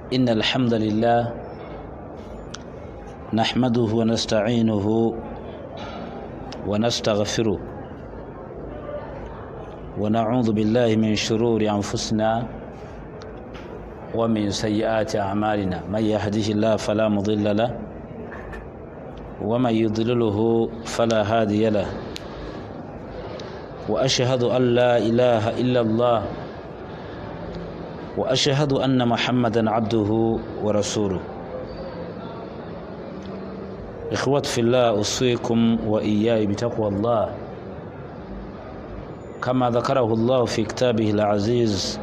إن الحمد لله نحمده ونستعينه ونستغفره ونعوذ بالله من شرور أنفسنا ومن سيئات أعمالنا، من يهده الله فلا مضل له ومن يضلله فلا هادي له، وأشهد أن لا إله إلا الله وأشهد أن محمدا عبده ورسوله. إخوة في الله، أوصيكم وإياي بتقوى الله كما ذكره الله في كتابه العزيز: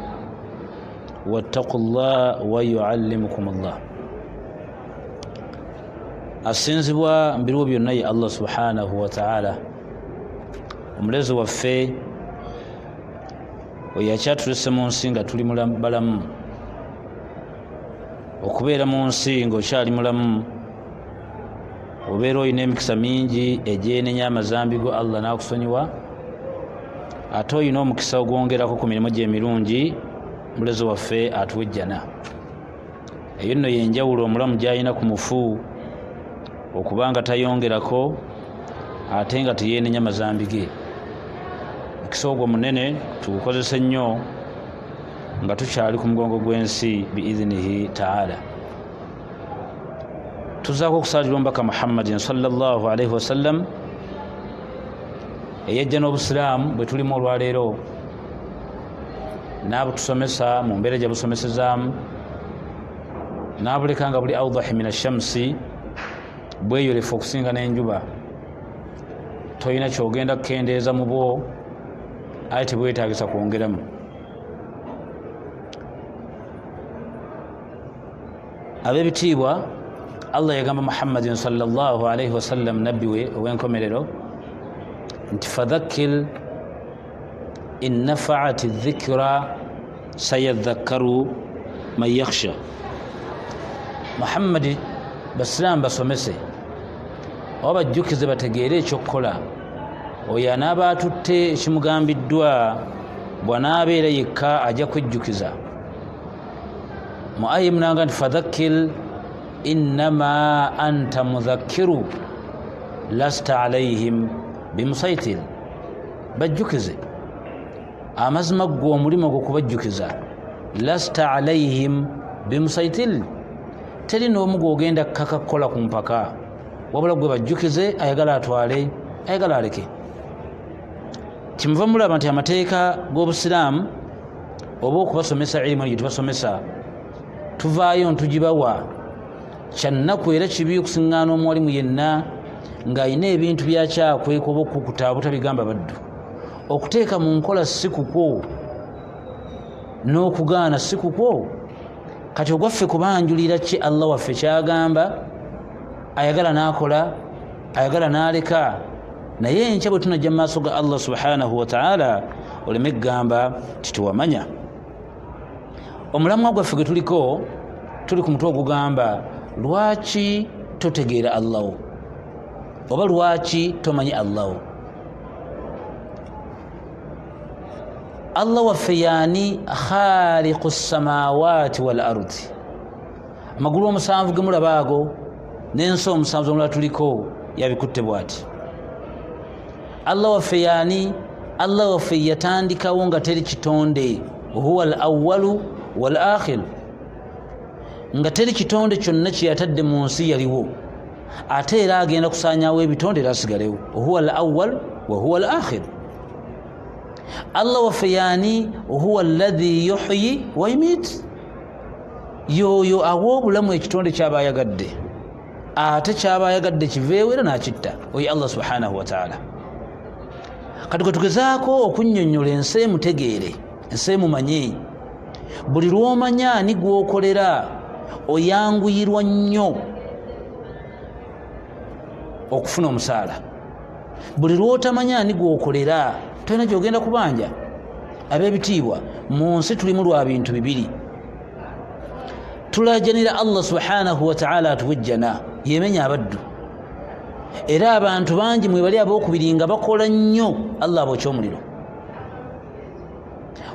واتقوا الله ويعلمكم الله. Asinzibwa mu biriwo byonna ye Allah subhanahu wataala, omulezi waffe oyo akyatulese mu nsi nga tuli balamu. Okubeera mu nsi ng'okyali mulamu obeera olina emikisa mingi egyenenya amazambi go, Allah n'akusonyiwa, ate olina omukisa ogwongerako ku mirimu gye emirungi, mulezi waffe atuwa ejjana. Eyo nno yenjawulo omulamu gy'alina ku mufu, okubanga tayongerako ate nga teyenenya mazambi ge. Omukisa ogwo munene, tugukozese nnyo nga tukyali ku mugongo gw'ensi biidhinihi taala. Tuzaako okusalira omubaka Muhammadin sallallahu alaihi wasallam, eyajja n'obusiraamu bwe tulimu olwaleero, n'abutusomesa mu mbeera gye busomesezaamu, n'abuleka nga buli awdahi min ashamsi, bweyolefu okusinga n'enjuba. Tolina kyogenda kukendeeza mu bwo, aye tebwetagisa kwongeramu. Ab'ebitiibwa, Allah yagamba Muhammadin sallallahu alaihi wasallam, nabbi we ow'enkomerero, nti fadhakkir in nafaati dhikra sayadhakkaru man yakhsha. Muhammadi, basiraamu basomese oba bajjukize bategeere ekyokukola. Oyo anaaba atutte ekimugambiddwa, bw'anaabeera yekka ajja kwejjukiza. Mu aya emunanga nti fadhakkir innama anta mudhakkiru lasta alaihim bimusaitir, bajjukize, amazima ggwe omulimu gwo kubajjukiza. Lasta alaihim bimusaitir, teri n'omu gwogenda kukaka kukola ku mpaka, wabula gwe bajjukize, ayagala atwale, ayagala aleke. Kimuva mulaba nti amateeka g'obusiraamu oba okubasomesa irimu gye tubasomesa, tuvaayo ntugibawa. Kyannaku era kibi okusiŋŋaana omuwalimu yenna ng'alina ebintu byakyakweka oba okukukuta obutabigamba baddu. Okuteeka mu nkola si kukwo, n'okugaana si kukwo. Kati ogwaffe kubanjulira ki Allah waffe kyagamba, ayagala n'akola, ayagala n'aleka. Naye enkya bwe tunajja mu maaso ga Allah subhanahu wataala, oleme kugamba titewamanya. Omulamwa gwaffe gwe tuliko, tuli ku mutwe ogugamba lwaki totegeera Allahu oba lwaki tomanyi Allahu. Allah waffe yaani? Khaliqu samawaati wal ardi. Amagulu omusanvu gemulaba ago n'ensi omusanvu omulala tuliko, yabikutte bwati. Allah waffe yaani? Allah waffe yatandikawo nga teri kitonde, huwa al awalu wal akhiru, nga teri kitonde kyonna kyeyatadde mu nsi yaliwo, ate era agenda kusanyawo ebitonde era asigalewo. Huwa al awal wa huwa al akhiru. Allah waffe yaani? Huwa alladhi yuhyi wa yumit, yoyo awa obulamu ekitonde kyaba ayagadde, ate kyaba ayagadde kiveewo era nakitta. Oyo Allah subhanahu wataala. Kati kwe tugezaako okunnyonnyola ensi emutegeere, ensi emumanye. Buli lwomanya ani gwokolera, oyanguyirwa nnyo okufuna omusaala. Buli lwotamanya ani gwokolera, tolina gyogenda kubanja. Ab'ebitiibwa, mu nsi tulimu lwa bintu bibiri. Tulajanira Allah subhanahu wataala atuwejjana, yemenya abaddu, era abantu bangi mwebali abokubiri nga bakola nnyo, Allah abokya omuliro.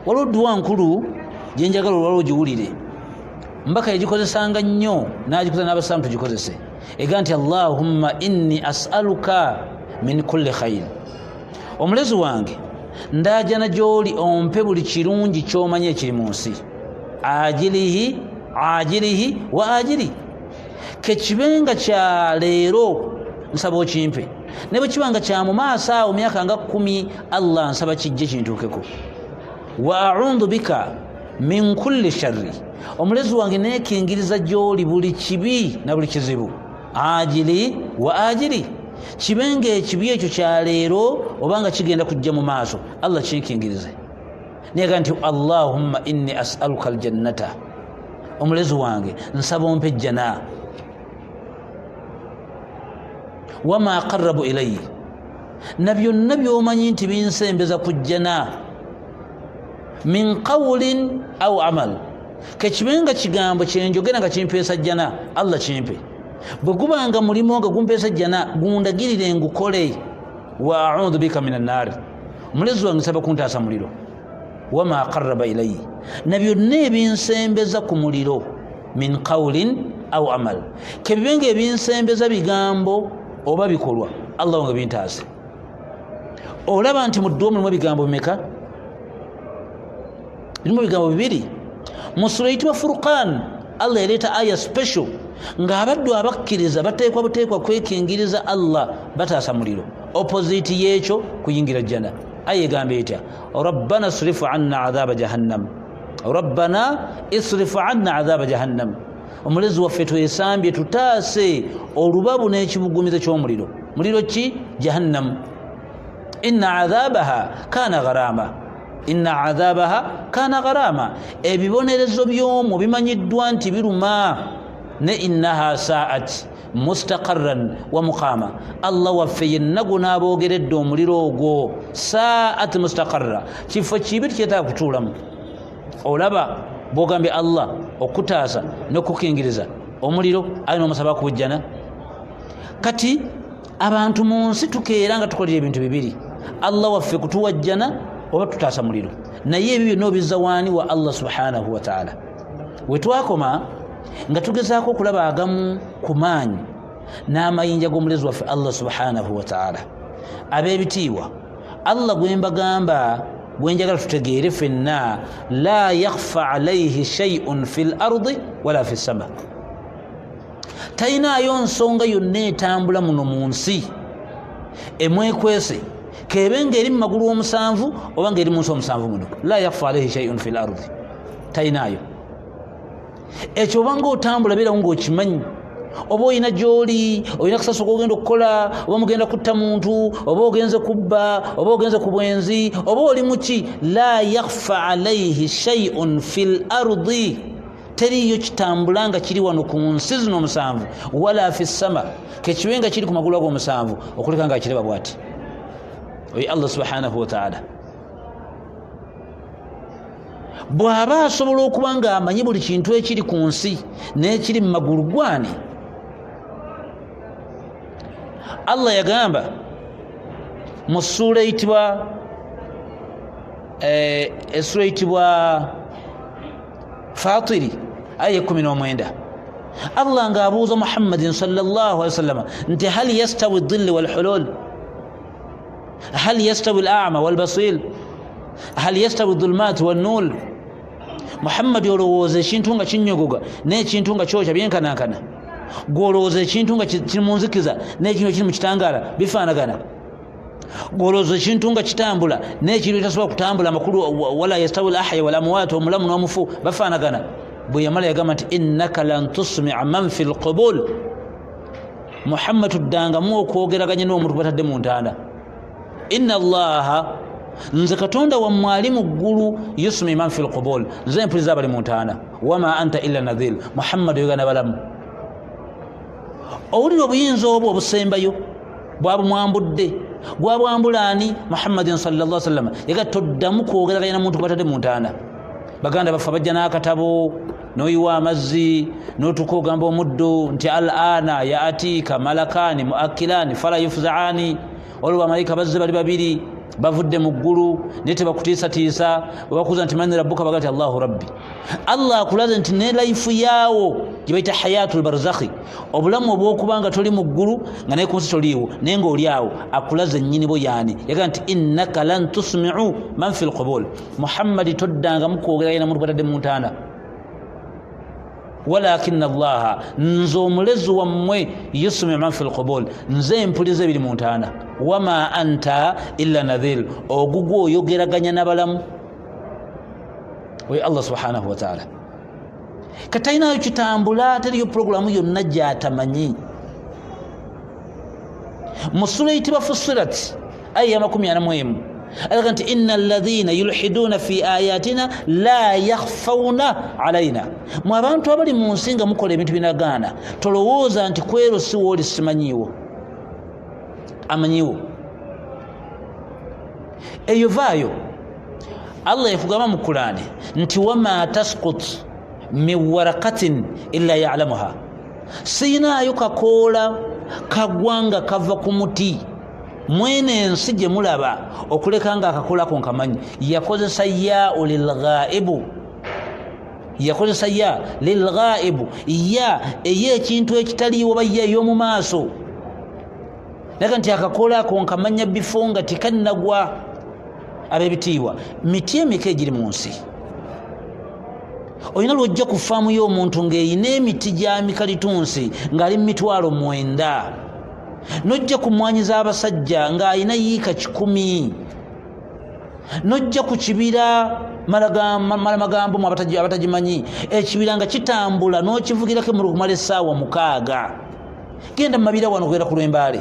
Waliwo dduwa nkulu gyenjagala olwaliwo giwulire. Mbaka yagikozesanga nnyo, n'agikoza n'abasiraamu tugikozese. Ega nti allahumma inni as'aluka min kulli khair, omulezi wange ndajana gy'oli ompe buli kirungi ky'omanyi ekiri mu nsi, ajilihi ajilihi wa ajili, kekibe nga kya leero nsaba okimpe, ne bwe kiba nga kya mu maaso awo myaka nga 10, Allah nsaba kijje kintuukeko. Wa a'udhu bika min kulli sharri, omulezi wange neekingiriza gy'oli buli kibi na buli kizibu, ajili wa ajili, kibe nga ekibi ekyo kya leero oba nga kigenda kujja mu maaso, Allah kinkingirize. Naye nti allahumma inni as'aluka aljannata, omulezi wange nsaba ompe ejjana, wama qarrabu ilayhi, na byonna by'omanyi nti binsembeza ku jjana, min qawlin au amal, kekibe nga kigambo kyenjogera nga kimpeesa jjana, Allah kimpe. Bwe gubanga mulimo nga gumpeesa jjana, gundagirire ngukole. Wa a'udhu bika minan nar, omulezi wange nsaba kuntaasa muliro. Wama qarraba ilayhi, na byonna ebinsembeza ku muliro, min qawlin au amal, kebibe nga ebinsembeza bigambo oba bikolwa, Allah wange bintaase. Olaba nti mu dduwa mulimu ebigambo bimeka? Birimu ebigambo bibiri. Mu sura eyitibwa Furqan, Allah yaleeta aya special ng'abaddu abakkiriza bateekwa buteekwa kwekingiriza Allah bataasa muliro, opposite y'ekyo kuyingira jjana. Aya egamba etya? Rabbana srifu anna adhaba jahannam, rabbana isrifu anna adhaba jahannam, omulezi waffe twesambye tutaase olubabu n'ekibugumizo ky'omuliro. Muliro ki? Jahannam. Inna adhabaha kana gharama, inna adhabaha kana gharama, ebibonerezo by'omwo bimanyiddwa nti biruma. Ne innaha sa'at mustaqarran wa muqama, Allah waffe yenna gunaabogeredde omuliro ogwo, sa'at mustaqarra, kifo kibi tukyetaaga kutuulamu. Olaba bwogambye Allah okutaasa n'okukingiriza omuliro, ayi n'omusaba kubujjana. Kati abantu mu nsi tukeera nga tukolera ebintu bibiri, Allah waffe kutuwajjana oba tutaasa muliro, naye ebyo byonna obizza waani? Wa Allah subhanahu wa ta'ala. We twakoma nga tugezaako okulaba agamu ku maanyi n'amayinja g'omulezi waffe Allah subhanahu wa ta'ala. Ab'ebitiibwa, Allah gwe mbagamba gwe njagala tutegeere ffenna, la yakhfa alaihi shay'un fil ardi wala fi sama, talinaayo nsonga yonna etambula muno mu nsi emwekwese, kebe ng'eri mu magulu omusanvu oba ng'eri mu nsi omusanvu muno, la yakhfa alaihi shay'un fil ardi, talinaayo ekyo. Oba ng'otambula beerawo ng'okimanyi, oba olina gy'oli, olina kusasuka ogenda okukola, oba mugenda kutta muntu, oba ogenze kubba, oba ogenze ku bwenzi, oba oli muki, la yakhfa alaihi shay'un fil ardi, teriiyo kitambula nga kiri wano ku nsi zino omusanvu, wala fi sama, kekibe nga kiri ku magulu ago omusanvu, okuleka nga akiraba bw'ati oyo Allah subhanahu wa ta'ala. Bw'aba asobola okuba ng'amanyi buli kintu ekiri ku nsi n'ekiri mu magulu gwani. Allah yagamba mu ssuula eyitibwa essuula eyitibwa Fatiri aya 19, Allah ng'abuuza Muhammadin sallallahu alaihi wasallam nti hal yastawi dhilli walhulul, hal yastawi al-a'ma walbasil, hal yastawi dhulmat wannur. Muhammadi, olowooza ekintu nga kinyogoga n'ekintu nga kyokya byenkanankana? Gw'olowooza ekintu nga kiri mu nzikiza n'ekintu ekiri mu kitangaala bifaanagana? Gw'olowooza ekintu nga kitambula n'ekintu ekitasobola kutambula, amakulu wala yastawi al-ahya wal amwat, omulamu n'omufu bafaanagana? Bwe yamala yagamba nti innaka lan tusmia man fi lqubul, Muhammad tuddangamu okwogeraganya n'omuntu batadde mu ntaana. Inna allaha, nze Katonda wammwe ali mu ggulu, yusmi man fi lqubul, nze mpuliza abali mu ntaana. Wama anta illa nadhir, Muhammad oyogana balamu. Owulira obuyinza obwo obusembayo bwabumwambudde, gwabwambulaani? Muhammadin sallallahu alaihi wasallam yaga toddamu kwogeraganya na muntu kubatadde mu ntaana. Baganda baffe bajja n'akatabo n'oyiwa amazzi n'otuuka ogamba omuddo nti al ana yaatika malakani muakilani fala yufzaani, waliwo bamalayika bazze bali babiri. Bavudde mu ggulu naye tebakutiisatiisa. Webakuuza nti man rabbuka, baga nti Allahu rabbi. Allah akulaze nti ne laifu yaawo gye bayita hayatul barzakhi, obulamu obwokuba nga toli mu ggulu nga naye ku nsi toliiwo naye ngaoli awo, akulaze nnyini bo yaani. Yagaa nti innaka lan tusmiu man fi lqubul, Muhammadi toddangamu kwogera na muntu gwatadde mu ntaana, walakina Allaha, nze omulezi wammwe, yusmiu man fi lqubul, nze mpuliza ebiri mu ntaana. Wama anta illa nadhir, ogugwo oyogeraganya nabalamu. Oyo Allah subhanahu wataala katalinayo kitambula, teriyo puroguramu yonna gyatamanyi. Mu sula eyitibwa Fusirat, aya ya 41, alaga nti inna alladhina yulhiduna fi ayatina la yakhfauna alaina. Mwe abantu abali mu nsi nga mukola ebintu binagaana, tolowooza nti kwero si wooli simanyiiwo, amanyiwo. Eyo vaayo Allah yakugamba mu Kurani nti wama taskut min warakatin illa yalamuha, siinaayo kakoola kagwanga kava ku muti mwene ensi gye mulaba okuleka nga akakoolako nkamanyi. Yakozesa yau lilghaibu, yakozesa ya lilghaibu, ya ey'ekintu ekitaliiwo ba ya ey'omu maaso, naga nti akakoola ako nkamanya bifo nga tekannagwa. Ab'ebitiibwa, miti emeka egiri mu nsi? Olina lwojja ku faamu y'omuntu ng'eyina emiti gya mikalitunsi ng'ali mu 90,000, nojja ku mwanyi z'abasajja ng'alina yiika 100, nojja ku kibira malamagambo mu abatagimanyi, ekibira nga kitambula n'okivugirako emmotoka okumala essaawa 6. Genda mu mabira wano kugenda ku Lwembaale,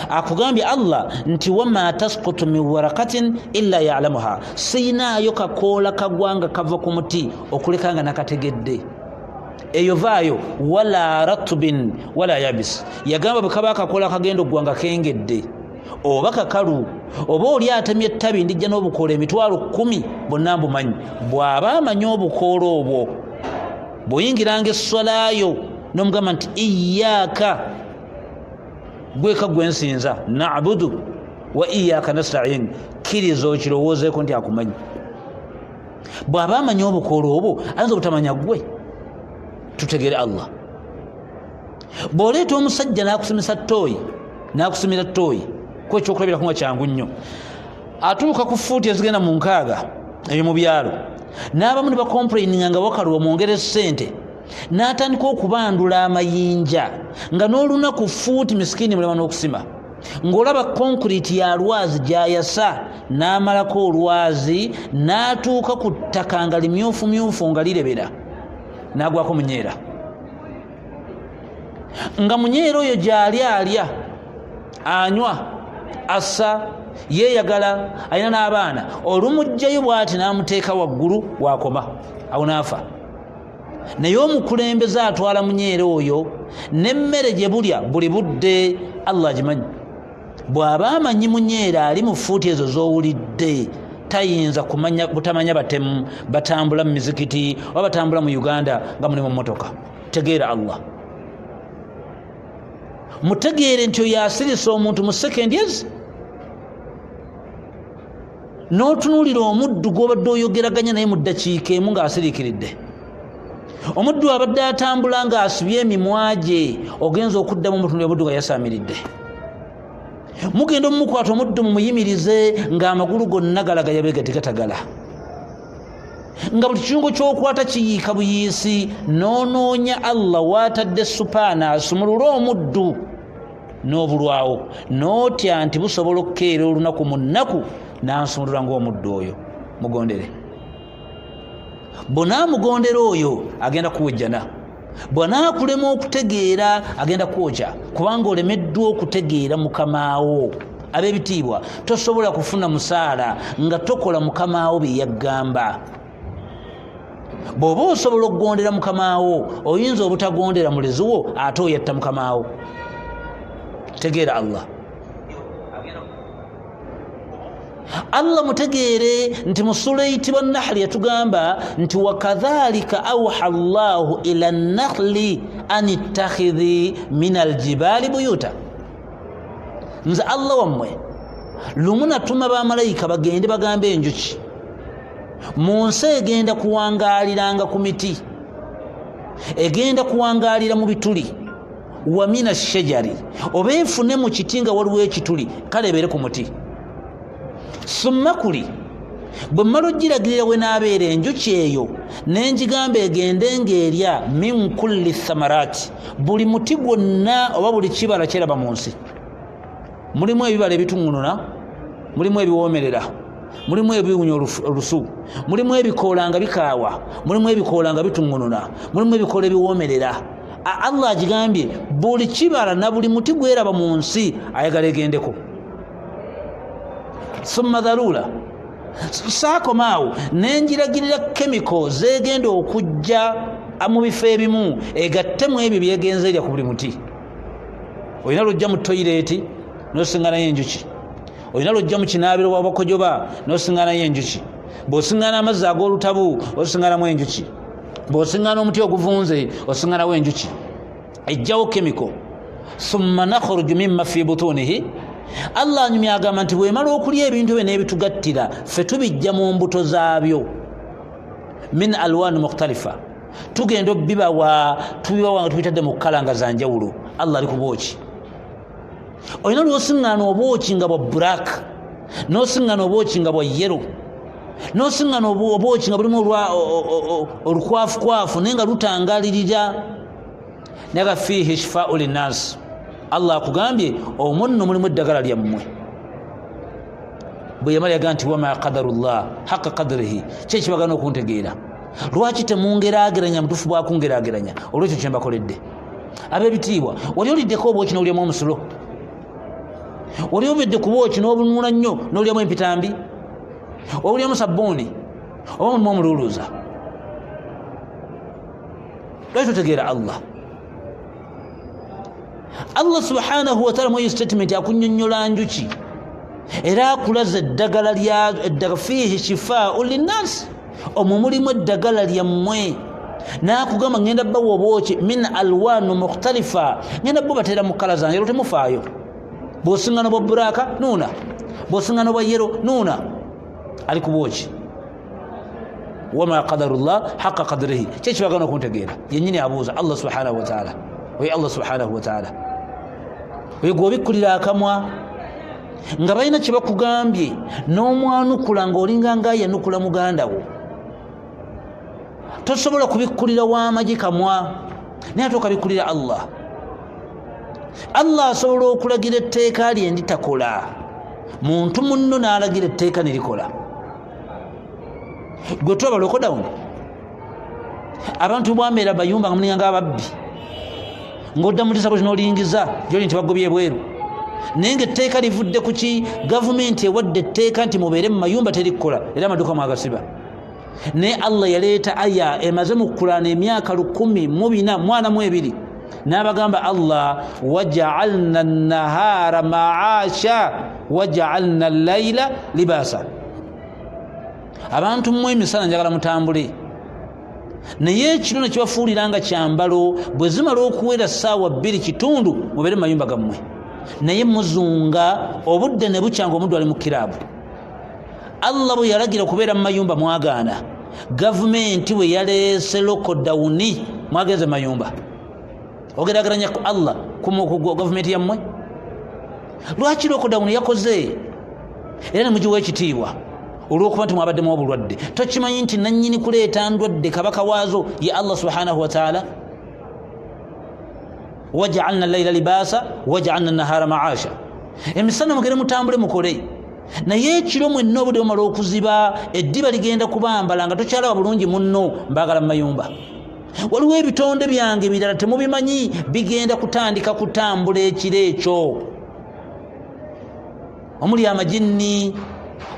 akugambye Allah nti wama taskutu min warakatin illa yalamuha, siinaayo kakoola kagwanga kava ku muti okuleka nga nakategedde. Eyo vaayo wala ratubin wala yabis, yagamba bwe kaba akakoola kagenda oggwanga kengedde oba kakalu oba oli atemye ettabi, ndijja n'obukoola 10,000 bonna mbumanyi. Bw'aba amanyi obukoola obwo, bw'oyingiranga esswalayo n'omugamba nti iyaaka, gweka gwensinza, nabudu wa iyaka nastain, kkiriza okirowoozeeko nti akumanyi. Bw'aba amanyi obukoola obwo, ayinza obutamanya ggwe? Tutegere Allah. Bw'oleeta omusajja n'akusomesa ttooyi, n'akusomera ttooyi ku ekyokulabirako nga kyangu nnyo, atuuka ku fuuti ezigenda mu 60 eyo mu byalo, n'abamu ne bakomplaininga nga wakaluba mwongere ssente, n'atandika okubandula amayinja nga n'olunaku fuuti misikini mulema n'okusima, ng'olaba concrete ya lwazi gy'ayasa, n'amalako olwazi n'atuuka ku ttaka nga limyufumyufu nga lirebera, n'agwako munyeera, nga munyeera oyo gy'ali alya, anywa, assa, yeeyagala, alina n'abaana. Olumugjayo bw'ati n'amuteeka waggulu wakoma awo n'afa. Naye omukulembeze atwala munyeera oyo n'emmere gye bulya buli budde, Allah agimanyi. Bw'aba amanyi munyeera ali mu fuuti ezo z'owulidde, tayinza kumanya butamanya batemu batambula mu mizikiti oba batambula mu Uganda nga muli mu mmotoka. Tegeera Allah, mutegeere nti oyo asirisa omuntu mu sekendi ezi, n'otunuulira omuddu gw'obadde oyogeraganya naye mu ddakiika emu ng'asiriikiridde. Omuddu abadde atambula ng'asibye emimwa gye, ogenza okuddamu omutundu omuddu nga yasaamiridde. Mugenda omumukwata omuddu mumuyimirize ng'amagulu gonna galaga yabeega tegatagala, nga buli kirungo ky'okwata kiyiika buyiisi. N'onoonya Allah waatadde supaana asumulule omuddu n'obulwawo, n'otya nti busobola okukeera olunaku mu nnaku n'ansumulula ng'omuddu oyo. Mugondere, bw'onaamugondera oyo agenda kuwejjana, bw'anaakulema okutegeera agenda kwokya, kubanga olemeddwa okutegeera mukamaawo. Ab'ebitiibwa, tosobola kufuna musaala nga tokola mukamaawo bye yaggamba. Bw'oba osobola okugondera mukamaawo, oyinza obutagondera mulezi wo ate oyatta mukamaawo. Tegeera Allah. Allah mutegeere nti mu ssuula eyitibwa Nahli yatugamba nti wakadhalika auha llahu ila nahli an ittakhidhi min aljibaali buyuta. Nze Allah wammwe Lumu natuma bamalayika bagende bagambe enjuki mu nsi egenda kuwangaaliranga ku miti, egenda kuwangaalira mu bituli, wa mina shajari, oba efune mu kiti nga waliwo ekituli, kale ebeere ku muti. Summa kuli, bwe mmala ogiragirira we naabeera enjuki eyo, ne ngigamba egende ng'erya min kulli thamarati, buli muti gwonna oba buli kibala kyeraba mu nsi. Mulimu ebibala ebituŋŋununa, mulimu ebiwoomerera, mulimu ebiwunya olusu, mulimu ebikoola nga bikaawa, mulimu ebikoola nga bituŋŋununa, mulimu ebikoola ebiwoomerera. Allah agigambye buli kibala na buli muti gweraba mu nsi ayagala egendeko. Summa dhalula, saakomaawo nenjiragirira kemiko zegenda okujja mu bifo ebimu egattemu ebyo byegenza erya ku buli muti. Olina lwojja mu toyireeti nosinganayo enjuki, olina lwojja mu kinaabiro wabakojoba nosinganayo enjuki, bw'osingana amazzi ag'olutabu osinganamu enjuki, bw'osingana omuti oguvunze osinganawo enjuki. Ejjawo kemiko. Summa nakhruju mimma fi butunihi, Allah anyumya agamba nti bwemala okulya ebintu ebyo n'ebitugattira ffe tubijja mu mbuto zaabyo min alwani mukhtalifa, tugenda obibawa, tubibawa nga tubitadde mu kkala nga za njawulo. Allah ali ku bwoki. Olina lwosiŋŋaana obwoki nga bwa black, n'osiŋŋaana obwoki nga bwa yero, n'osiŋŋaana obwoki nga bulimu olukwafukwafu naye nga lutangalirira. Naye nga fiihi shifaau linnasi, Allah akugambye omwo nno mulimu eddagala lyammwe. Bwe yamala yagaa nti wama qadarullah haqa qadrihi, ki ekibagana okuntegeera? Lwaki temungerageranya mutuufu bwakungerageranya olwekyo kyembakoledde? Ab'ebitiibwa, wali oliddeko obwoki n'olyamu omusulo? Wali obedde ku bwoki n'obunuula nnyo n'olyamu empitambi? Olyamu sabbuuni oba mulimu omululuuza? Lwaki totegeera Allah? Allah subhanahu wataala mu eyo statement akunyonnyola njuki era akulaza eddagala lya eddagala, fiihi shifaau linnasi, omwo mulimu eddagala lyammwe. N'akugamba ngenda bawa obwoki min alwanu mukhtalifa, ngenda bo bateera mu kkala zange, ero temufaayo. Bw'osiŋŋana bwa buraaka nuuna, bw'osiŋŋana bwa yero nuuna, ali ku bwoki. Wama qadarullah haqa qadrihi, ki ekibagana okuntegeera? Yennyini abuuza Allah subhanahu wataala. Oyo Allah subhanahu wataala oyo gw'obikkulira akamwa nga balina kye bakugambye n'omwanukula ng'olinga nga ayanukula muganda wo. Tosobola kubikkulira w'amagi kamwa, naye ate okabikkulira Allah. Allah asobola okulagira etteeka lye nditakola, muntu munno n'alagira etteeka ne likola. Gwe tulaba lockdown, abantu bwambeera bayumba nga mulinga ng'ababbi, ng'odda mu disabo n'olingiza gyoli nti bagobye ebweru, naye nga etteeka livudde ku ki? Gavumenti ewadde etteeka nti mubeere mu mayumba, terikukola, era amaduuka mwagasiba. Naye Allah yaleeta aya emaze mu Kulaana emyaka 1442, n'abagamba Allah wajaalna nahara maasha wajaalna laila libaasa. Abantu mmwe emisana njagala mutambule, naye ekiro nekibafuulira nga kyambalo. Bwe zimala okuwera ssaawa 2:15 mubeere mu mayumba gammwe, naye muzunga obudde ne bukyanga omuddu ali mu kiraabu. Allah bwe yalagira okubeera mu mayumba mwagaana. Gavumenti bwe yaleese lockdown mwagenze mu mayumba. Ogerageranya ku Allah ku gavumenti yammwe? Lwaki lockdown yakoze era ne mugiwa ekitiibwa? Olw'okuba nti mwabaddemu obulwadde. Tokimanyi nti nannyini kuleeta ndwadde kabaka waazo ye Allah subhanahu wataala? Wajaalna laila libaasa wajaalna nahara maasha. Emisana mugere mutambule mukole, naye ekiro mwenna obudde bumala okuziba, eddiba ligenda kubambala nga tokyalaba bulungi munno. Mbaagala mu mayumba. Waliwo ebitonde byange birala temubimanyi, bigenda kutandika kutambula ekiro ekyo, omuli amajinni,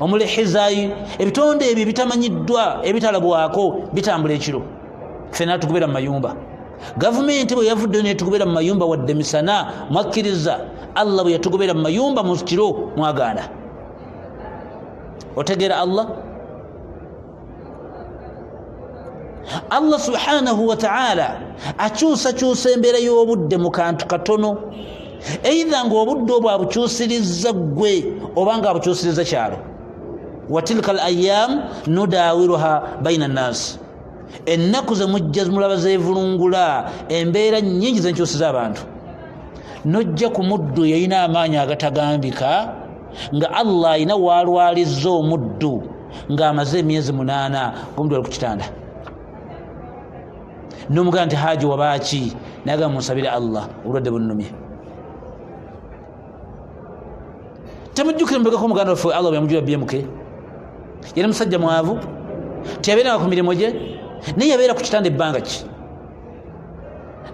omuli hizayi, ebitonde ebyo ebitamanyiddwa ebitalabwako bitambula ekiro. Ffenna tugubera mu mayumba. Gavumenti bwe yavuddeyo netugobera mu mayumba wadde misana mwakkiriza, Allah bwe yatugobera mu mayumba mu kiro mwagaana. Otegeera Allah? Allah subhanahu wataala akyusakyusa embeera y'obudde mu kantu katono. Eitha nga obudde obwo abukyusiriza ggwe oba nga abukyusiriza kyalo. Watilka al ayam nudawiruha baina nnasi, ennaku zemujja mulaba zevulungula, embeera nyingi zenkyusiza abantu. Nojja ku muddu yalina amaanyi agatagambika, nga Allah alina walwalizza omuddu ng'amaze emyezi 8 ng'omuddu ali ku kitanda, nomugamba nti haji wabaaki, nagamba munsabire Allah, obulwadde bunnumye. Temujjukire mubegako muganda waffe Allah bweyamujula BMK, yali musajja mwavu, teyabeeranga ku mirimu gye, naye yabeera ku kitanda ebbanga ki,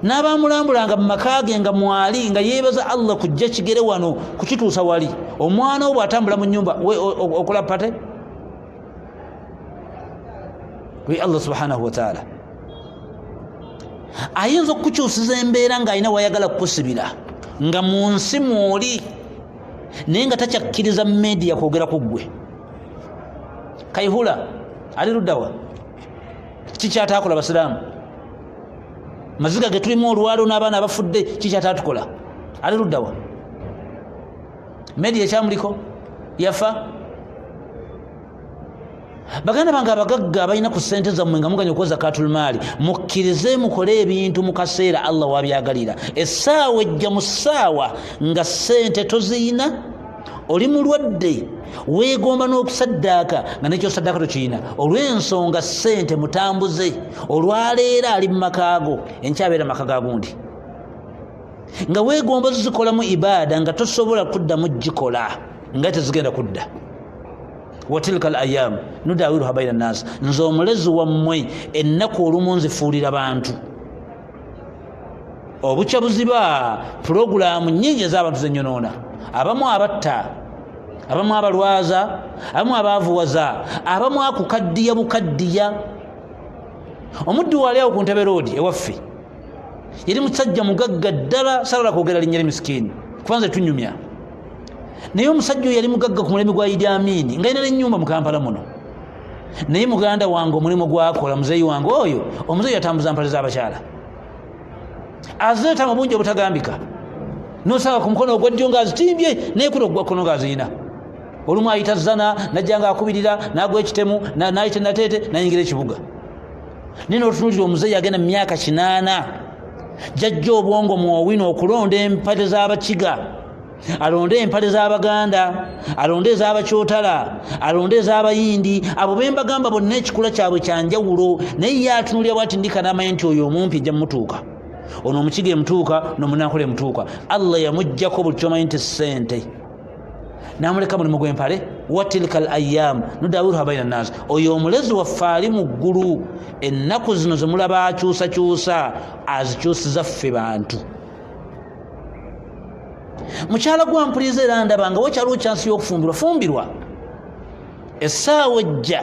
n'abamulambulanga mu maka ge nga mwali, nga yeebaza Allah kujja kigere wano kukituusa wali. Omwana wo bw'atambula mu nyumba okola pate we Allah subhanahu wataala ayinza okukukyusiza embeera ng'alina wayagala kukusibira nga mu nsi mwoli, naye nga takyakkiriza media kwogera ku ggwe. Kaihula ali luddawa? Kikyataakola basiraamu? Maziga ge tulimu olwalo n'abaana abafudde, kikyataatukola? Ali luddawa? Media ekyamuliko, yafa. Baganda bange abagagga abalina ku ssente zammwe nga muganya okuwa zakatulmaali, mukkirize mukole ebintu mu kaseera Allah wabyagalira. Essaawa ejja mu ssaawa nga ssente toziyina, oli mulwadde, weegomba n'okusaddaaka nga nekyosaddaaka tokiyina, olw'ensonga ssente mutambuze. Olwaleero ali mu makaago, enkyabeera maka ga gundi, nga weegomba zikolamu ibaada nga tosobola kuddamu gikola, nga tezigenda kudda. Watilka al ayam nudawiruha baina nnas, nze omulezi wammwe ennaku olumu nzifuulira bantu. Obukya buziba, pulogulaamu nyingi ez'abantu zenyonoona, abamu abatta, abamu abalwaza, abamu abaavuwaza, abamu akukaddiya bukaddiya. Omuddu waali awo ku Ntebe Roodi ewaffe, yali musajja mugagga ddala, sagala kwogera linnya li misikiini kubanze tunyumya naye. Omusajja oyo yali mugagga ku mulembe gwa Idi Amini, nga alina nenyumba mu Kampala muno. Naye muganda wange, omulimu gwakola muzeeyi wange oyo, omuzeeyi yatambuza mpale z'abakyala, azireeta mu bungi obutagambika. Nosanga ku mukono ogwa ddyo ng'azitimbye, naye kuno ogwa kkono ng'aziyina. Olumu ayita zana, najja ng'akubirira, n'agwa ekitemu, n'ayita Nateete, n'ayingira ekibuga. Naye notunulira omuzeeyi agenda mu myaka 80, jajja obwongo mwowino okulonda empale z'abakiga, alonde empale z'abaganda, alonde ez'abakyotala, alonde ez'abayindi, abo bembagamba bonna ekikula kyabwe kyanjawulo. Naye ye atunulira bwati ndika n'amanya nti oyo omumpi ejja mumutuuka, ono omukiga emutuuka, nomunankole emutuuka. Allah yamugjako buli kyomanyi nti ssente, namuleka mulimu gw'empale. Watilka al ayamu nudawiruha baina nnas, oyo omulezi waffe ali mu ggulu, ennaku zino zemulaba akyusakyusa, azikyusiza ffe bantu. Mukyala gwampuliza era ndaba nga wakyaliwo kyansi y'okufumbirwa, fumbirwa. Essaawa ejja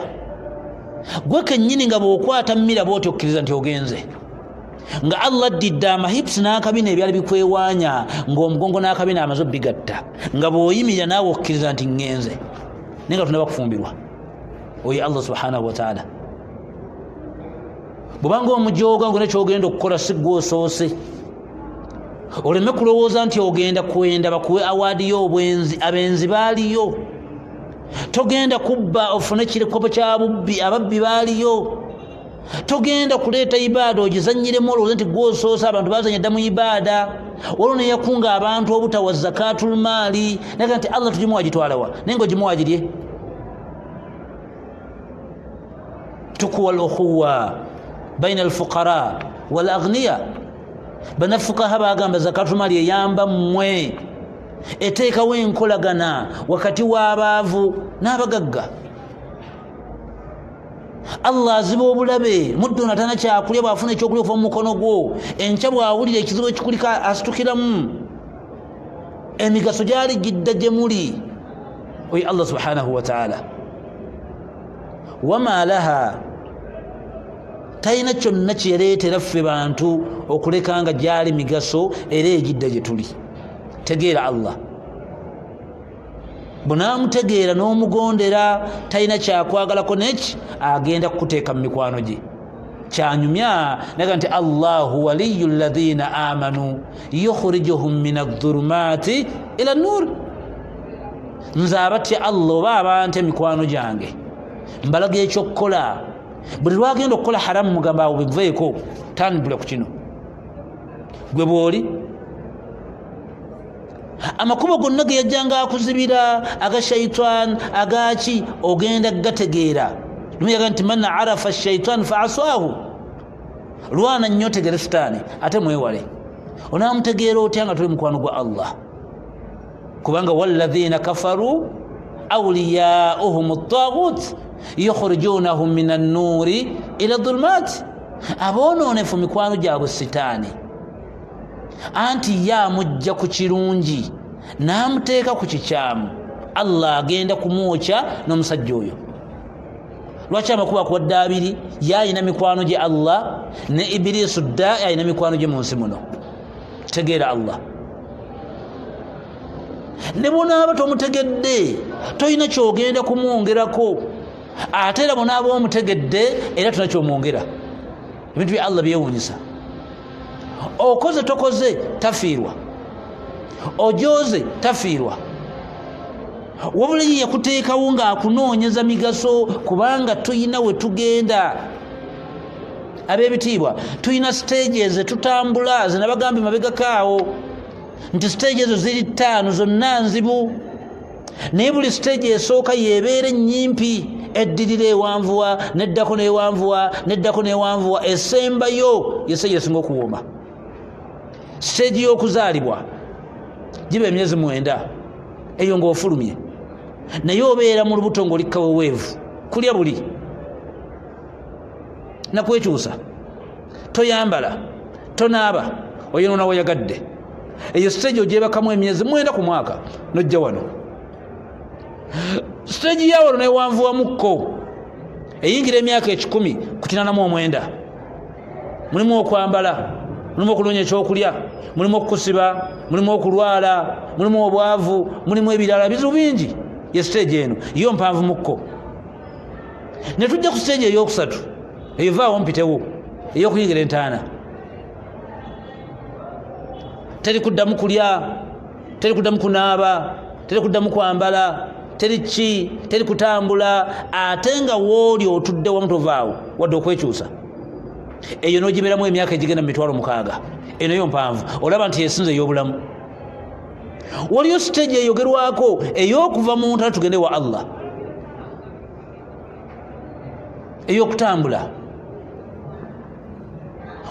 gwe kennyini nga bw'okwata mmira bwoti okkiriza nti ogenze, nga Allah addidde amahipusi n'akabina ebyali bikwewaanya, ng'omugongo n'akabina amaze obigatta, nga bw'oyimirira naawe okkiriza nti ŋŋenze, naye nga tunaba kufumbirwa. Oyo Allah subhanahu wataala, bwobanga omujooga nga nekyogenda okukola si gwe osoose, oleme kulowooza nti ogenda kwenda bakuwe awaadi y'obwenzi, abenzi baaliyo. Togenda kubba ofune kirikopo kya bubbi, ababbi baaliyo. Togenda kuleeta ibaada ogizanyiremu olowooza nti gwosoose, abantu bazanya dda mu ibaada. Waliwo neyakunga abantu obutawa zakatul maali, naga nti Allah tugimuwa gitwalawa, naye nga ogimuwa girye. Tukuwa al ukhuwa baina alfuqara wal aghniya. Banafukaha bagamba zakatul maali eyamba mmwe, eteekawo enkolagana wakati w'abaavu n'abagagga. Allah aziba obulabe muddu natana kyakulya, bwafuna ekyokulya okuva mu mukono gwo, enkya bwawulira ekizibu ekikuliko asitukiramu. Emigaso gyali gidda gye muli. Oyo Allah subhanahu wataala wama laha, talina kyonna kyereetera ffe bantu okuleka nga gyali migaso era egidda gye tuli. Tegeera Allah, bwonaamutegeera n'omugondera, talina kyakwagalako neki, agenda kukuteeka mu mikwano gye. Kyanyumya naga nti Allahu waliyu ladhina amanu yukhrijuhum min adhulumati ila nur. Nze abatya Allah oba abantu emikwano gyange mbalaga ekyokukola. Buli lwagenda okukola haramu mugamba awo biveeko, tandibula ku kino. Gwe bwoli amakubo gonna ge yajjanga akuzibira aga shaitan agaki ogenda gategeera. Lumiyaga nti man arafa shaitan fa aswahu, lwana nnyo otegere sitaani ate mwewale. Onaamutegeera otya nga tuli mukwano gwa Allah? Kubanga walladhina kafaru awliyauhum taghut yukhrijunahum min annuri ila dhulumat. Aboononefu mikwano gyabwe sitaani, anti ye amujja ku kirungi n'amuteeka ku kikyamu. Allah agenda kumwokya n'omusajja oyo. Lwaki amakubo akuwadde abiri? Ye ayina mikwano gye Allah, ne Ibilisu dda ayina mikwano gye mu nsi muno. Tegeera Allah. Ne bwonaaba tomutegedde tolina kyogenda kumwongerako, ate era bwonaaba omutegedde era tolina kyomwongera. Ebintu bya Allah byewuunyisa. Okoze tokoze tafiirwa, ojoze tafiirwa, wabula ye yakuteekawo ng'akunoonyeza migaso, kubanga tuyina we tugenda. Ab'ebitiibwa, tuyina stage ezo tutambula, zenabagambye mabegakaawo nti stage ezo ziri 5 zonna nzibu, naye buli stage esooka yebeera ennyimpi, eddirira ewanvuwa, neddako newanvuwa, neddako newanvuwa, esembayo yestage esinga okuwooma. Stage y'okuzaalibwa giba emyezi 9, eyo ng'ofulumye, naye obeera mu lubuto ng'oli kaweweevu, kulya buli nakwekyusa, toyambala, tonaaba, oyonoona weyagadde. Eyo stage ogyebakamu emyezi 9 ku mwaka, nojja wano. Stage ya wano newanvuwamukko, eyingira emyaka 189. Mulimu okwambala, mulimu okunoonya ekyokulya, mulimu okukusiba, mulimu okulwala, mulimu obwavu, mulimu ebirala bizibu bingi. Ye stage eno yo mpanvu mukko. Ne tujja ku stage eyokusatu, eyo vaawo mpitewo, ey'okuyingira entaana. Teri kuddamu kulya, teri kuddamu kunaaba, teri kuddamu kwambala, teri ki, teri kutambula, ate nga wooli otudde wamu tovaawo wadde okwekyusa. Eyo n'ogibeeramu emyaka egigenda mu 60,000. Eno yo mpanvu, olaba nti yesinze ey'obulamu. Waliyo stage eyogerwako ey'okuva mu ntala tugende wa Allah, ey'okutambula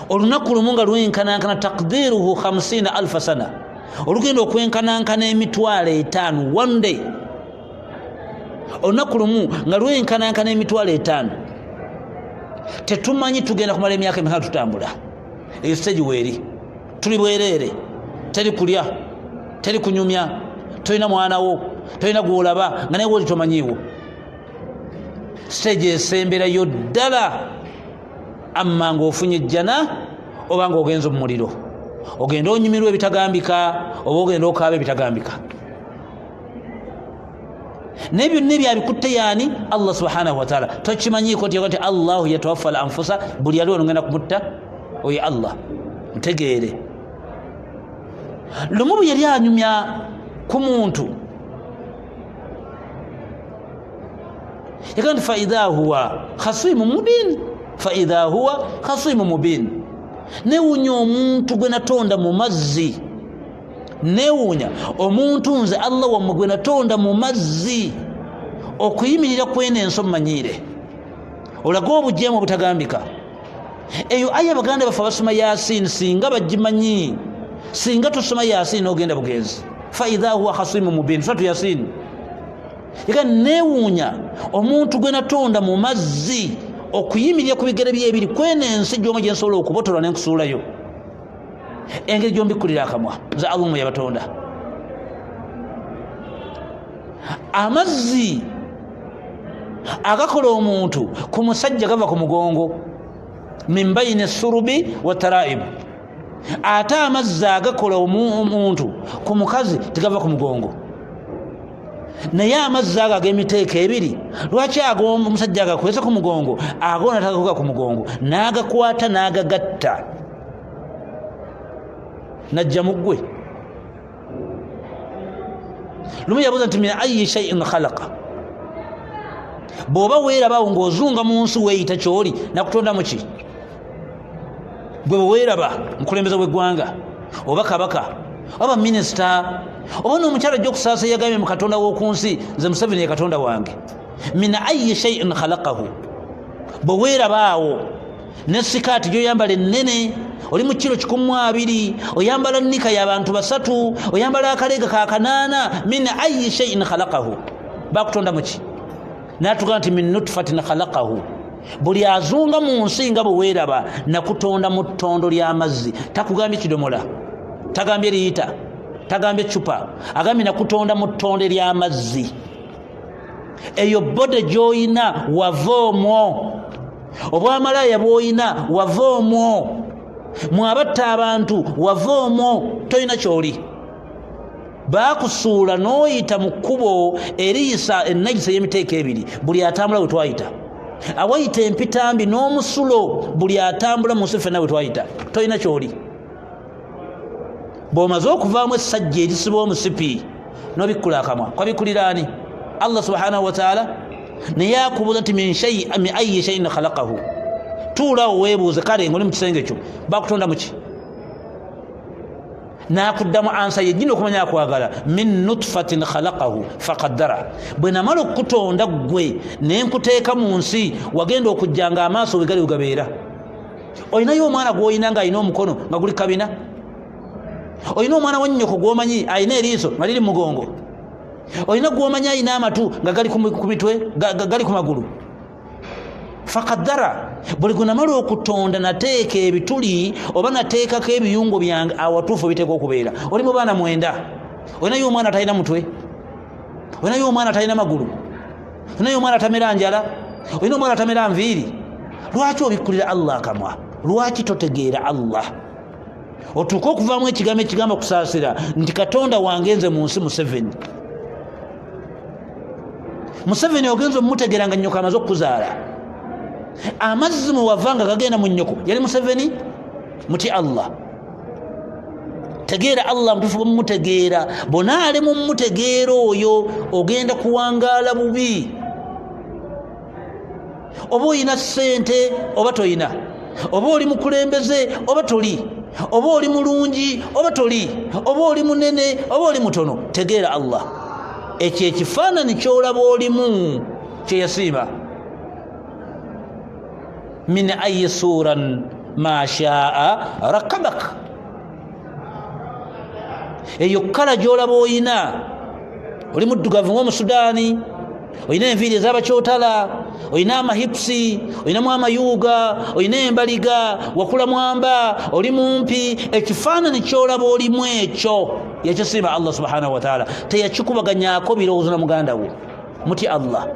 olunaku lumu nga lwenkanankana takdiruhu 50,000 sana, olugenda okwenkanankana 50,000 one day. Olunaku lumu nga lwenkanankana 50,000. Tetumanyi tugenda kumala emyaka emeka tutambula. Eyo stage weeri, tuli bwereere, teri kulya, teri kunyumya, tolina mwana wo, tolina gwolaba, nga naye wooli tomanyiiwo. Stage esemberayo ddala, amma ng'ofunye ejjana oba ng'ogenze mu muliro, ogenda onyumirwa ebitagambika oba ogenda okaaba ebitagambika. Naye byonna ebyabikutte yaani? Allah subhanahu wataala. Tokimanyiiko nti nti Allahu yatawaffa al anfusa, buli yali ono ngenda kumutta oyo Allah. Ntegeere lumu bwe yali anyumya ku muntu, yagamba nti faidha huwa khasimu mubin, faidha huwa khasimu mubin. Newuunya omuntu gwe natonda mu mazzi, newuunya omuntu nze Allah wammwe gwe natonda mu mazzi, okuyimirira kweno ensi omumanyiire, olaga obujeemu obutagambika. Eyo aya baganda baffe abasoma Yasin singa bagimanyi, singa tosoma Yasin n'ogenda bugenzi. Faidha huwa khasimu mubin, suratu Yasin. Ega newuunya omuntu gwe natonda mu mazzi okuyimirira ku bigere bye ebiri kweno ensi gy'omu gye nsobola okubotola ne nkusuulayo, engeri gy'ombikkulira akamwa nze Allah mu yabatonda. Amazzi agakola omuntu ku musajja gava ku mugongo, min bayini surubi wa taraibu, ate amazzi agakola omuntu ku mukazi tegava ku mugongo. Naye amazzi ago ag'emiteeko ebiri, lwaki ago omusajja agakwese ku mugongo, ago natagakuga ku mugongo, n'agakwata n'agagatta najja mu ggwe? Lumu yabuuza nti min ayi shaiin khalaqa. Bw'oba weerabawo ng'ozunga mu nsi weeyita kyoli, nakutonda muki? Gwe bwe weeraba mukulembeze w'eggwanga oba kabaka oba minisita oba n'omukyala ajja okusaasa, yagambye mu Katonda w'oku nsi, nze Museveni ye Katonda wange. Min ayi shaiin khalaqahu. Bwe weerabaawo ne sikaati gyoyambala ennene, oli mu kiro 120, oyambala nika y'abantu 3, oyambala akaleega ka 8, min ayi shaiin khalaqahu, bakutonda muki? Natuga nti min nutfatin khalaqahu. Buli azunga mu nsi nga bwe weeraba, nakutonda mu ttondo ly'amazzi. Takugambye kidomola, tagambye liita, tagambye cupa, agambye nakutonda mu ttonde ly'amazzi. Eyo bode gy'oyina wava omwo, obwamalaaya bw'oyina wava omwo, mwabatta abantu wava omwo, tolina kyoli. Bakusuula n'oyita mu kkubo eriyisa enagisa ey'emiteeko ebiri. Buli atambula bwe twayita, awayita empitambi n'omusulo, buli atambula mu nsi ffenna bwe twayita, tolina kyoli. Bw'omaze okuvaamu essajja erisiba omusipi n'obikkula akamwa, kwabikkulira ani? Allah subhanahu wataala. Naye akubuuza nti min ayi shaiin khalaqahu. Tuulawo weebuuze, kale ngaoli mu kisenge kyo, bakutonda muki? Nakuddamu ansa yenyini okumanya akwagala, min nutfatin khalaqahu faqaddara. Bwe namala okukutonda ggwe nenkuteeka mu nsi, wagenda okujja nga amaaso wegali wegabeera. Olinayo omwana gwolina nga alina omukono nga guli kabina? Olina omwana wa nnyoko gwomanyi alina eriiso nga liri mugongo? Olina gwomanyi alina amatu nga gali ku mitwe, gali ku magulu? Faqaddara. Buli gwe namala okutonda nateeka ebituli oba nateekako ebiyungo byange awatuufu biteeka okubeera. Oli mu baana 9, olinayo omwana atalina mutwe? Olinayo omwana atalina magulu? Olinayo omwana atamera njala? Olina omwana atamera nviiri? Lwaki obikkulira Allah akamwa? Lwaki totegeera Allah otuuke okuvaamu ekigambo ekigamba kusaasira nti Katonda wange nze mu nsi Museveni? Museveni ogenza omumutegeera nga nnyoko amaze okukuzaala. Amazzi muwava nga gagenda mu nnyoko yali Museveni? Muti Allah, tegeera Allah mutuufu. Bwemutegeera bonaale mumutegeera oyo, ogenda kuwangaala bubi. Oba oyina ssente oba toyina, oba oli mukulembeze oba toli, oba oli mulungi oba toli, oba oli munene oba oli mutono, tegeera Allah. Ekyo ekifaananyi kyolaba olimu kyeyasiima. Min ayi suran ma shaa rakabak. Eyo kala gyolaba oyina, oli muddugavu ngaomusudaani, olina enviiri ezabakyotala, olina amahipusi, olinamu amayuuga, olina embaliga, wakula mwamba, oli mumpi, ekifaananyi kyolaba olimu ekyo yakisiima Allah subhanahu wataala. Teyakikubaganyako birowoozo na muganda wo. Muti Allah.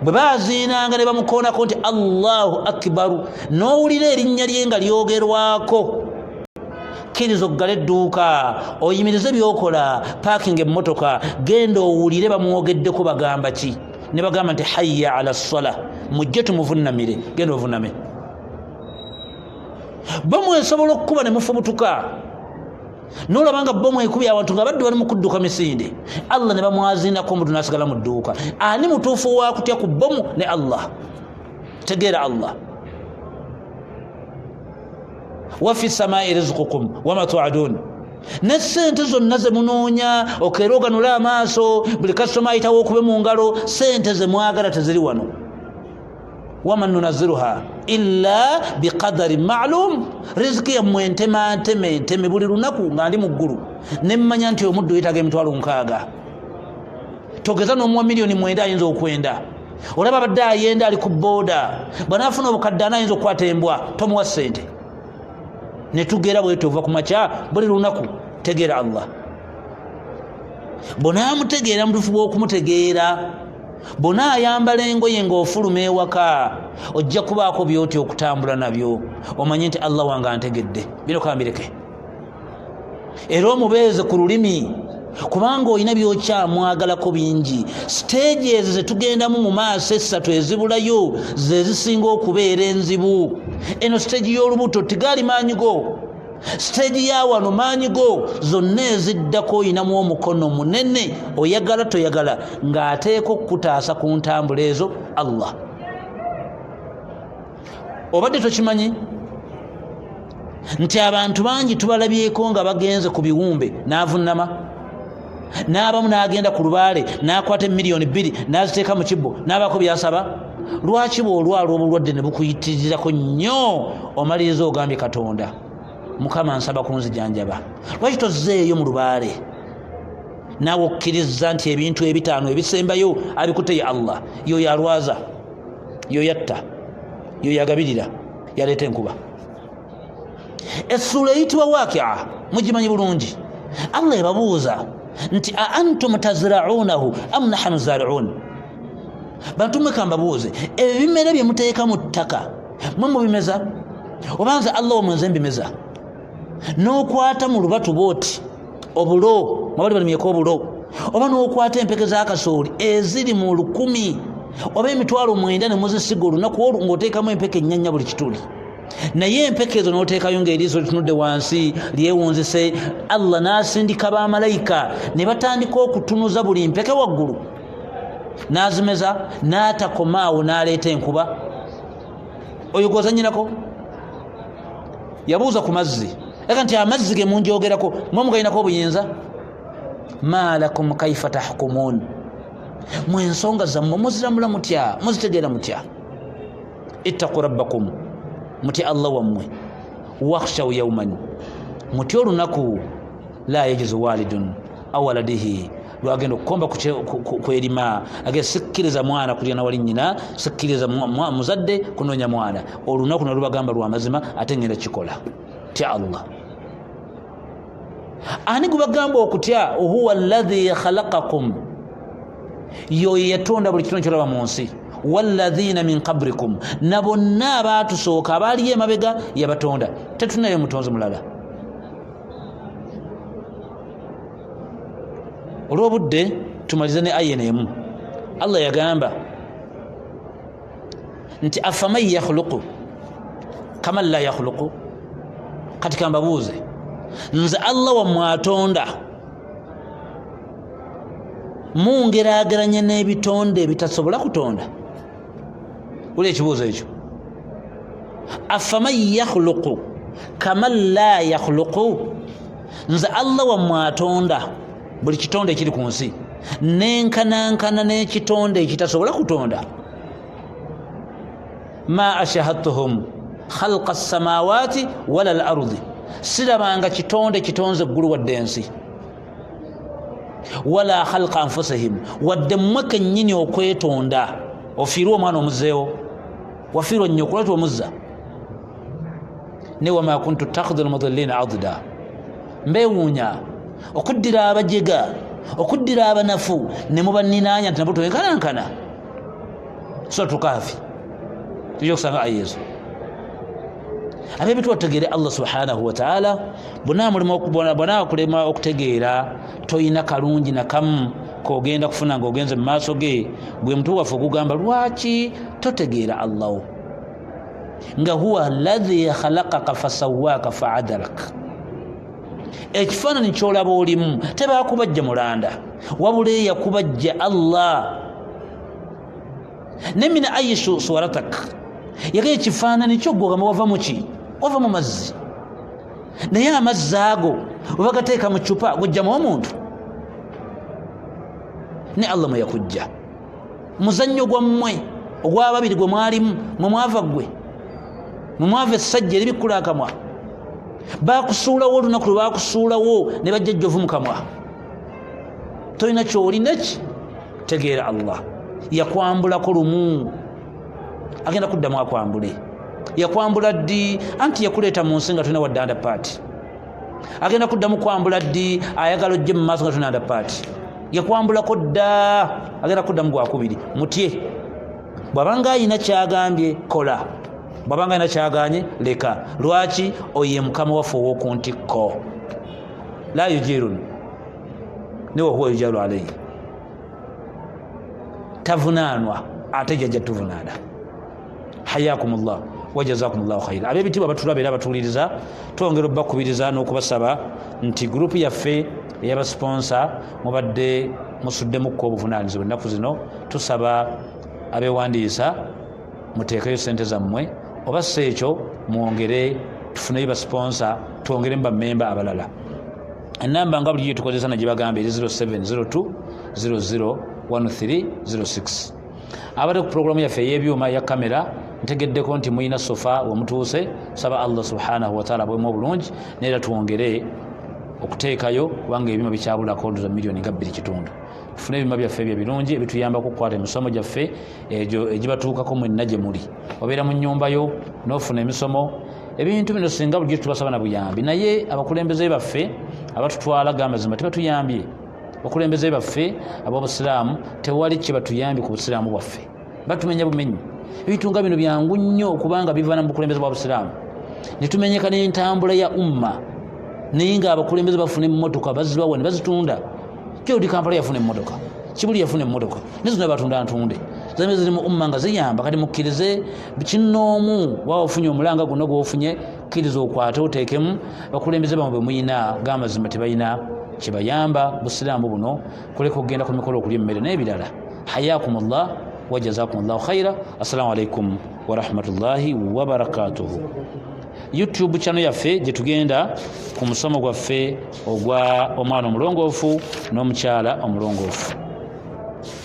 Bwe baziinanga ne bamukoonako nti Allahu akbaru, n'owulira erinnya lye nga lyogerwako, kkiriza oggale edduuka, oyimirize byokola, paakinga emmotoka, genda owulire bamwogeddeko bagamba ki. Ne bagamba nti hayya ala ssala, mujje tumuvunnamire, genda ovuname. Bo mwesobola okukuba ne mufubutuka nolaba nga bomu ekubye abantu nga badde bali mu kudduka misinde, Allah ne bamwazinako, omuntu nasigala mu dduuka. Ani mutuufu wakutya ku bomu ne Allah? Tegeera Allah. Wafi samai rizqukum wama tuadun. Ne sente zonna zemunoonya, okeera oganule amaaso, buli kasitoma ayitawo okube mu ngalo, sente zemwagala teziri wano. Wama nunaziruha illa biqadari maalum. Riziki yammwe ntemanteme nteme buli lunaku nga ndi mu ggulu nemmanya nti omuddu yetaaga emitwalo 60, togeza n'omuwa miliyoni 9 ayinza okwenda. Olaba abadde ayenda ali ku booda, bwanaafuna obukadde ana ayinza okukwata embwa, tomuwa ssente. Netugera bwetyo ova ku makya buli lunaku. Tegeera Allah. Bonaamutegeera mutufu bw'okumutegeera, bonaayambala engoye ng'ofuluma ewaka, ojja kubaako byotya okutambula nabyo, omanye nti Allah wange antegedde, bino kambireke. Era omubeeze ku lulimi. Kubanga olina byokyamwagalako bingi. Siteegi ezo zetugendamu mu maaso essatu ezibulayo ze zisinga okubeera enzibu. Eno siteegi y'olubuto tigaali maanyi go, siteegi ya wano maanyi go, zonna eziddako oyinamu omukono munene, oyagala toyagala, ng'ateeka okukutaasa ku ntambula ezo Allah. Obadde tokimanyi nti abantu bangi tubalabyeko nga bagenze ku biwumbe n'avunnama, n'abamu n'agenda ku lubaale n'akwata emiliyoni 2 n'aziteeka mu kibbo n'abaako byasaba. Lwaki bw'olwala obulwadde ne bukuyitirirako nnyo omaliriza ogambye Katonda, Mukama nsaba kunzijanjaba? Lwaki tozzeeyo mu lubaale naawe okkiriza nti ebintu ebitaano ebisembayo abikutte ye Allah? Yoyo alwaza, yoyo atta, yoyo agabirira, yaleeta enkuba. Essuula eyitibwa Wakia mugimanyi bulungi. Allah ebabuuza nti a antum tazraunahu am nahanu zariun? Bantu mmwe kambabuuze, ebimera bye muteeka mu ttaka mwe mubimeza oba nze Allah omwenze mbimeza? N'okwata mu lubatu bwoti obulo, mwabali balimyeko obulo, oba n'okwata empeke z'akasooli eziri mu 1000 oba 90,000 ne muzisiga olunaku olwo ng'oteekamu empeke ennyanya buli kituli, naye empeke ezo n'oteekayo ng'eriiso litunudde wansi lyewunzise. Allah n'asindika bamalayika ne batandika okutunuza buli mpeke waggulu, n'azimeza, n'atakomaawo n'aleeta enkuba. Oyo gw'ozannyirako yabuuza ku mazzi, ega nti amazzi ge munjogerako mwe mugalinako obuyinza? Ma lakum kaifa tahkumun, mwe ensonga zammwe muziramula mutya, muzitegeera mutya? Ittaqu rabbakum, mutye Allah wammwe. Wakhshaw yawman, mutye olunaku la yajizu walidun aw waladihi, lwagenda okukomba kwerima. Age sikkiriza mwana kulya nawali nnyina, sikkiriza muzadde kunoonya mwana. Olunaku nalubagamba lwa mazima, ate ngenda kikola. Tya Allah. Ani gubagamba okutya? Huwa alladhi khalaqakum, yoyo yatonda buli kitonde kyolaba mu nsi. Walladhina min qabrikum, na bonna abaatusooka abaaliyo emabega yabatonda. Tetunayo mutonzi mulala. Olw'obudde tumalize ne aya emu. Allah yagamba nti afaman yakhluqu kaman la yakhluqu. Kati kambabuuze, nze Allah wammwe atonda, mungeraageranye n'ebitonde ebitasobola kutonda? Wuli ekibuuzo ekyo, afaman yakhluqu kaman la yakhluqu, nze Allah wammwe atonda buli kitonde ekiri ku nsi, nenkanankana n'ekitonde ekitasobola kutonda? Ma ashahadtuhum khalqa samawati wala al ardi, sirabanga kitonde kitonze eggulu wadde ensi, wala khalqa anfusihim, wadde mmwe kennyini okwetonda. Ofiirwe omwana omuzeewo, wafiirwa nnyoko lwaki omuzza? Ne wama kuntu takhudhu lmudillina adda, mbeewuunya okuddira abajega, okuddira abanafu ne mubaninaanya nti nabo twenkanankana. Suratu Kahfi tujja okusanga aya ezo. Ab'ebituwa tutegeere Allah subhanahu wataala. Bwonaakulema okutegeera toyina kalungi nakamu kogenda kufuna ng'ogenze mu maaso ge. Gwe mutu waffe okugamba lwaki totegeera Allahu nga huwa alladhi khalaqaka fasawaka faadalak. Ekifaananyi kyolaba olimu tebakubajja mulanda, wabula eyakubajja Allah. Ne min ayi suwaratak, yagee ekifaananyi kyo gwogamba wava muki? Wava mu mazzi. Naye amazzi ago webagateeka mu cupa gujjamu omuntu? Ne Allah mwe yakujja. Muzannyo gwammwe ogwababiri gwe mwalimu, mwe mwava ggwe, mwe mwava essajja eribikkula akamwa. Bakusuulawo olunaku lwe bakusuulawo ne bajja ejjovu mu kamwa, tolina kyolina ki? Tegeera Allah yakwambulako lumu, agenda kuddamu akwambule. Yakwambula ddi? Anti yakuleeta mu nsi nga tolina wadde andapaati. Agenda kuddamu kwambula ddi? Ayagala ojje mu maaso nga tolina andapaati. Yakwambulako dda, agenda kuddamu gwakubiri. Mutye. Bw'abanga ayina kyagambye kola, bw'abanga ayina kyaganye leka. Lwaki? Oyo ye mukama waffe ow'oku ntikko. La yujirun Ne wahuwa yujalu alaihi, tavunaanwa, ate jajja tuvunaana. Hayakum llah wajazakum llahu khaira. Ab'ebitiibwa batulaba era batuwuliriza, twongera obbakubiriza n'okubasaba nti gurupu yaffe ey'abasiponsa mubadde musuddemukko obuvunaanyizibwa ennaku zino. Tusaba abewandiisa muteekeyo sente zammwe, oba si ekyo mwongere tufuneyo basiponsa, twongeremu bammemba abalala. Enamba nga bulijjo tukozesa nagibagamba eri 0702 001306. Abadde ku puroguramu yaffe ey'ebyuma eya kamera, ntegeddeko nti mulina sofa wemutuuse. Saba Allah subhanahu wataala bwemu obulungi, naye era twongere okuteekayo kubanga ebyuma bikyabulako ndoza miliyoni nga 2 kitundu. Tufune ebyuma byaffe ebyo ebirungi ebituyambako okukwata emisomo gyaffe egyo egibatuukako mwenna gye muli. Obeera mu nnyumba yo n'ofuna emisomo. Ebintu bino singa bulijjo tubasaba na buyambi, naye abakulembeze baffe abatutwala gamazima tebatuyambye. Abakulembeze baffe ab'obusiraamu tewali kye batuyambye ku busiraamu bwaffe, batumenya bumenyi. Ebintu nga bino byangu nnyo okubanga biva na mu bukulembeze bwa busiraamu, ne tumenyeka n'entambula ya umma. Naye nga abakulembeze bafuna emmotoka bazibawa ne bazitunda. Kyoli Kampala yafuna emmotoka, Kibuli yafuna emmotoka, ne zonna batunda ntunde, zame ziri mu umma nga ziyamba. Kati mukkirize kinoomu, waba ofunye omulanga guno gwofunye, kkiriza okwate oteekemu. Abakulembeze bamwe bwe muyina gamazima tebalina kyebayamba busiraamu buno, kuleka okugenda ku mikolo okulya emmere n'ebirala. Hayakum llah wajazakum llahu khaira. Assalamu alaikum warahmatullahi wabarakatuhu. YouTube channel yaffe gye tugenda ku musomo gwaffe ogwa omwana omulongoofu n'omukyala omulongoofu.